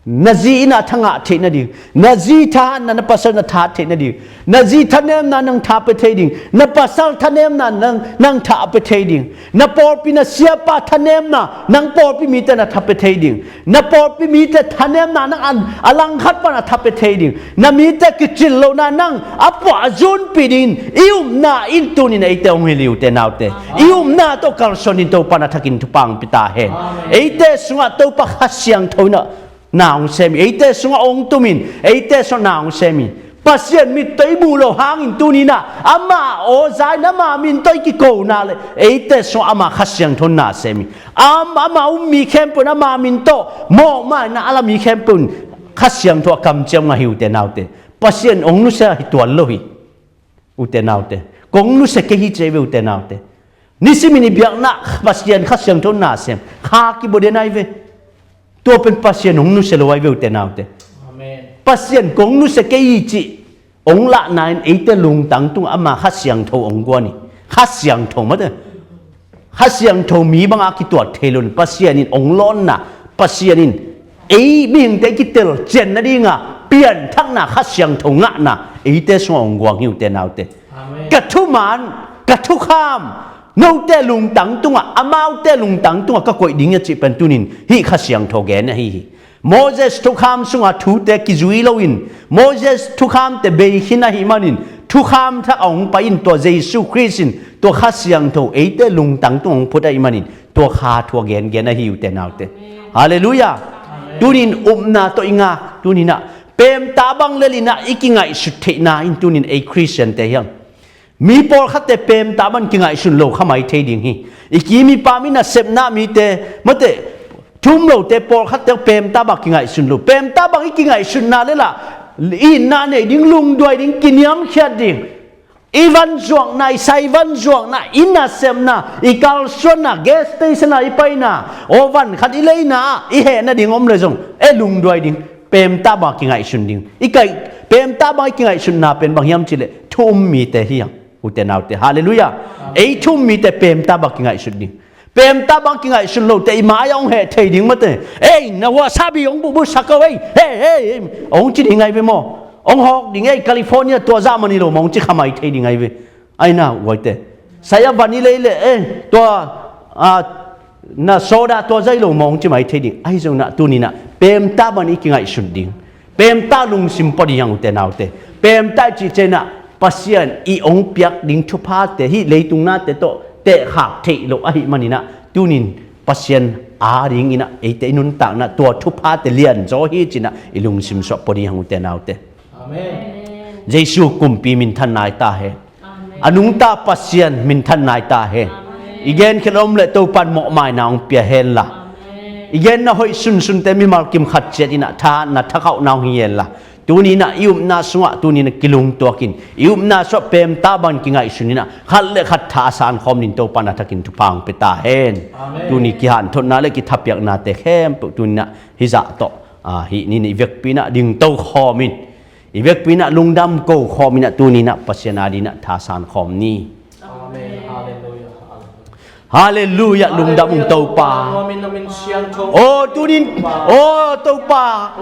na zi in ah tha ngah theih nading, na zi thahatna na pasal in ah tha theih nading, na zi thanemna nang tha pia thei ding, na pasal thanemna nang, nang tha pia thei ding, na pawlpi na siapa thanemna nang pawlpi mite na tha pia thei ding, na pawlpi mite thanemna nang an a langkhat pan a tha pia thei ding, na mite kicin lohna nang a puah a zunpih dingin i upna in tuni-in eite hong hilh hi, ute naute. I upna tawh kalsuan in Topa na thakin thupha hong pia ta hen. Amen. Eite sungah Topa Kha Siangtho in ah na hong sem hi. Eite sungah hong tumin, eite sungah na hong sem hi. Pasian mit tawh i muh loh hangin tuni-in ah ama aw za in ama min tawh i kikona le eite sungah ama Kha Siangtho in na sem hi. Am, ama um mi khempeuh in ama min tawh mawhmaina a la mi khempeuh in Kha Siangtho a kamciam ngah hi, ute naute. Pasian hong nusia hi tuan lo hi, ute naute. Kong nusia kei hi ci hi ve, ute naute. Nisimin i biakna Pasian Kha Siangtho in na sem, kha kibua den ahi ve. Tua pen Pasian hong nusia lo ahi ve, ute naute. Amen. Pasian kong nusia kei hi cih hong lahna in eite lungtang tungah ama Kha Siangtho hong guan hi. Kha Siangtho mate, Kha Siangtho mi bangah kituat thei lo in Pasian in hong lawnna, Pasian in ei mihingte i kitel cian nadinga pianthakna Kha Siangtho ngahna eite sungah hong guang hi, ute naute. Amen. Ka thuman, ka thukham, note lungtang tungah, amaute lungtang tungah ka koih ding hi a cih pen tuni-in hih Kha Siangtho gen ahi hi. Moses thukham sunga thute kizui loin, Moses thukhamte bei khin ahih manin, thukham thak a hong pai in tua Jesu Khrist in tua Kha Siangtho eite lungtang tung hong phut ahih manin, tua kha thu a gengen ahi, ute naute. Halleluiah. Tuni-in upna tawh i ngak, tuni-in ah pemtah bang lel in ah i kingaihsut theihna in tuni-in ei Khristiante hi hang. Mi pawlkhatte pemtah bang kingaihsun lo kha mai thei ding hi. I kim i pam i nasepna mite, mate, thu um lote pawlkhatte pemtah bang kingaihsun lo. Pemtah bang i kingaihsutna lel ah i itna nei ding, lungduai ding, kiniamkhiat ding. I van zuakna, i sai van zuakna, i nasepna, i kalsuanna, gas station ah i paina, aw van khat i leina ah i heh nading om le zong e lungduai ding. Pemtah bang kingaihsun ding. I kaih, pemtah bang i kingaihsunna pen bang hiam cih leh thu um mite hi hang, ute naute. Halleluiah. Ei thu um mite pemtah bang kingaihsun ding. Pemtah bang kingaihsun lote i mai-ah hong heh thei ding mate. Ei, na wasabi hong buhbuh sak o ei. Hei, hei, hei. Hong ci ding ahi ve maw? Hong hawk ding ei, California tua zah man hi lo maw hong ci kha mai thei ding ahi ve. Aina uaite. Saya van i lei leh, eh, tua, ah, na soda tua zah hi lo maw hong ci mai thei ding. Ahi zongin ah tuni-in ah pemtah bang i kingaihsun ding. Pemtah lungsim pua ding hi hang, ute naute. Pemtah i cih ciangin ah Pasian i hong piak ding thuphate, hih leitung nate tawh tehkhak theih loh ahih manin ah tuni-in Pasian adingin ah eite i nuntakna tua thuphate lianzaw hi ci-in ah i lungsim sungah pua ding hi hang, ute naute. Amen. Jesu Kumpi minthanna hi ta hen. Amen. A nungta Pasian minthanna hi ta hen. Amen. I genkhia om leh Topa'n mawhmaina hong pia hen la. Amen. I genna hoih sunsunte mimal kim khat ciat in ah thahatna thakhauhna hong hi hen la. Tuni-in ah i upna sungah tuni-in ah kilungtuak in, i upna sungah pemtah bang kingaihsun in ah khat le khat thasan khawm dingin Topa'n a thakin thupha hong pia ta hen. Amen. Tuni kihanthawnna le kithapiaknate khempeuh tuni-in ah hih zah tawh, ah, hih ni-in i vekpi-in ah dingto khawm in, i vekpi-in ah lungdam ko khawm in ah tuni-in ah Pasian adingin ah thasan khawm ni. Amen. Halleluiah. Halleluiah, lungdam ung Topa. Aw, tuni-in, aw, Topa.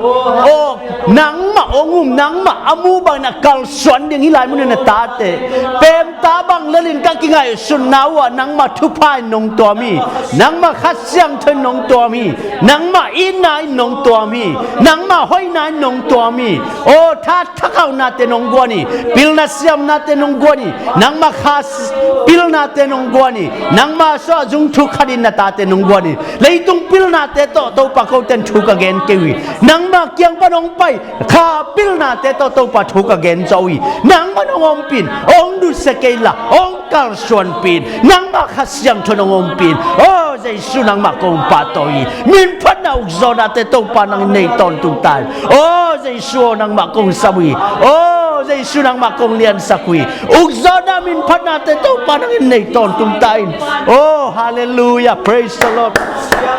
Aw, nangmah hong um, nangmah a muh bangin a kalsuan ding hih lai munin na tate. Pemtah bang lelin ka kingaihsunna uh ah nangmah thupha in nong tuam hi. Nangmah Kha Siangtho in nong tuam hi. Nangmah itna in nong tuam hi. Nangmah hoihna in nong tuam hi. Aw, tha thakhauhnate nong guan hi. Pilna siamnate nong guan hi. Nangmah kha s-, pilnate nong guan hi. Nangmah Suah zung thuk khatin na tate nong guan in, leitung pilnate tawh Topa koten thu ka gen kei uh hi. Nangmah kiang pan hong pai kha pilnate tawh Topa thu ka gen zo uh hi. Nangmah nong ompin, hong dusia kei la, hong kalsuanpin, nangmah Kha Siangtho nong ompin. O Jesu, nangmah kong pahtawi hi. Minphatna, ukzonate Topa nangin nei tawntung ta in. O Jesu aw, nangmah kong sam uh hi. O Jesu, nangmah kong liansak uh hi. Ukzawhna, minphatnate Topa nangin nei tawntung ta in. Oh, hallelujah. Praise the Lord.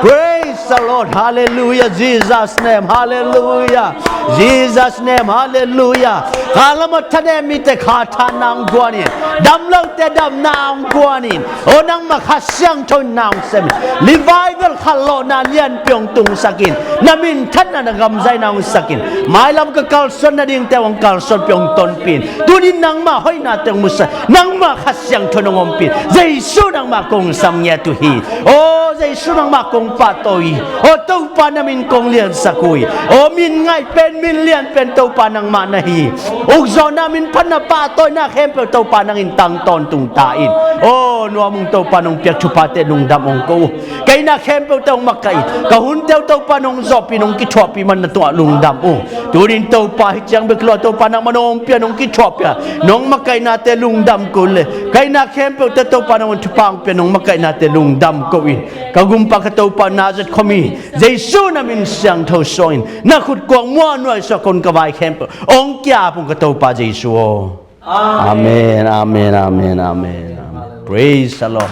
Praise the Lord. Hallelujah. Jesus' name. Hallelujah. Jesus' name. Hallelujah. Kha lam a thanem mite kha tha nang guan in. Damlote damna ang guan in. O nangmah Kha Siangtho in nang sem in. Revival khanlawhna lianpi hong tungsak in. Na minthanna, na gamzaina hong sak in. Mailam ka kalsuan nadingte hong kalsuanpih, hong tonpih in. Tunin nangmah hoihnate hong musak. Nangmah Kha Siangtho nong ompih in. Jesu, nangmah kong sam ngiat uh hi. O Jesu, nangmah kong pahtawi hi. O Topa, na min kong liansak uh hi. O min ngaih pen, min lian pen Topa nangmah na hi. Ukzawhna, minphatna, pahtawina khempeuh Topa nangin tang tawntung ta in. O nuam ung, Topa nong piak thuphate lungdam hong ko uh. Ka itna khempeuhte hong makaih in. Ka hunte uh Topa nong zawhpih, nong kithuahpih man na tungah lungdam ung. Tunin Topa, hih ciang bek lo a Topa nangmah nong ompih a, nong kithuahpih a, nong makaihnate lungdam ko uh leh, ka itna khempeuhte Topa nangmah thupha hong pia, nong makaihnate lungdam ko uh in. Ka gumpa ka Topa, Nazareth khuami Jesu na min siangtho suangin na khut kuang muanhuai suah, kon ka vai khempeuh hong ki-ap ung ka Topa Jesu aw. Amen, amen, amen, amen, amen. Praise the Lord.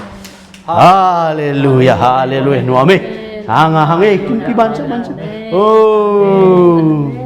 Hallelujah, hallelujah. Nuam e. Hang a, hang e, kimpi bansa, bansa. Oh.